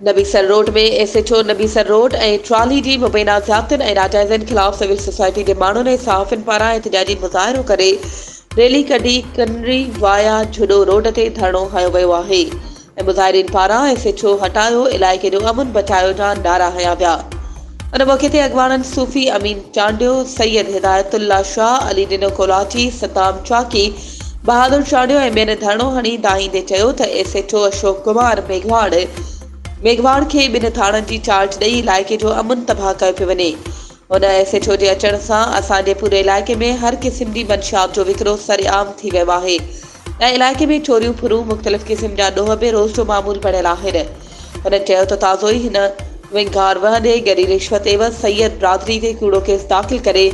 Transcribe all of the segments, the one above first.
Nabisar road ۾ S H O Nabisar road ۽ trolley جي مبينا زيادتين ۽ ناجائزين خلاف سول سوسائٽي جي ماڻهن ۽ صحافين پاران احتجاجي مظاهرو ڪري ريلي ڪڍي ڪنري وايا جهڏو روڊ تي ڌرڻو هنيو ويو آهي ۽ مظاهرين پاران ايس ايڇ او هٽايو علائقي جو امن بچايو جا نعرا هنيا ويا. ان موقعي تي اڳواڻن صوفي امين چانڊيو، سيد هدايت الله شاهه، علي ڏنو ڪولاچي، صدام چاڪي، بهادر چانڊيو ۽ ٻين ڌرڻو هڻي دانهيندي چيو ته S H O Ashok Kumar Meghwar Meghwar کي ٻن ٿاڻن جي چارج ڏئي علائقي جو امن تباهه ڪيو پيو وڃي. هن ايس ايڇ او جي اچڻ سان اسان جي پوري علائقي ۾ هر قسم جي منشيات جو وڪرو سرعام ٿي ويو آهي ۽ علائقي ۾ چوريون ڦرون مختلف قسم جا ڏوهه به روز جو معمول بڻيل آهن. هنن چيو ته تازو ئي هن ونگار وهندي ڳري رشوت عيوض سيد برادري تي ڪوڙو ڪيس داخل ڪري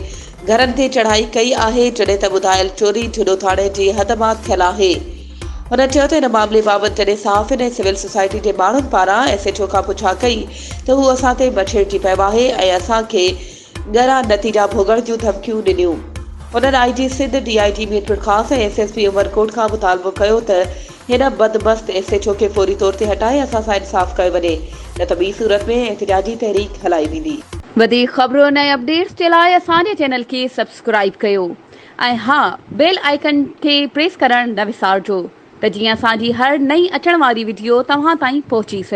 گهرن تي چڙهائي ڪئي آهي جڏهن ته ٻڌايل چوري جهڏو ٿاڻي جي حد مان ٿيل آهي. هن چيو ته ان معاملي بابت جڏهن صحافين ۽ سول سوسائٽي جي ماڻهن پاران ايس ايڇ او کان پڇا ڪئي ته هو اسان تي مڇرجي پيو آهي ۽ اسان کي ڳرا نتيجا ڀوڳڻ جون ڌمڪيون ڏنيون. هنن I G Sindh, D I G Mirpurkhas ۽ S S P Umerkot کان مطالبو ڪيو ته هن بدمست ايس ايڇ او کي فوري طور تي هٽائي اسان سان انصاف ڪيو وڃي نه ته ٻي صورت ۾ احتجاجي تحريڪ هلائي ويندي. وڌيڪ خبرن ۽ اپڊيٽس جي لاء اسان جي چينل کي سبسڪرائيب ڪيو ۽ ها بيل آئيڪن کي پريس ڪرڻ نه وسارجو ته جيئن اسان جي هر نئين اچڻ واري وڊيو توهان تائين پهچي سگهي.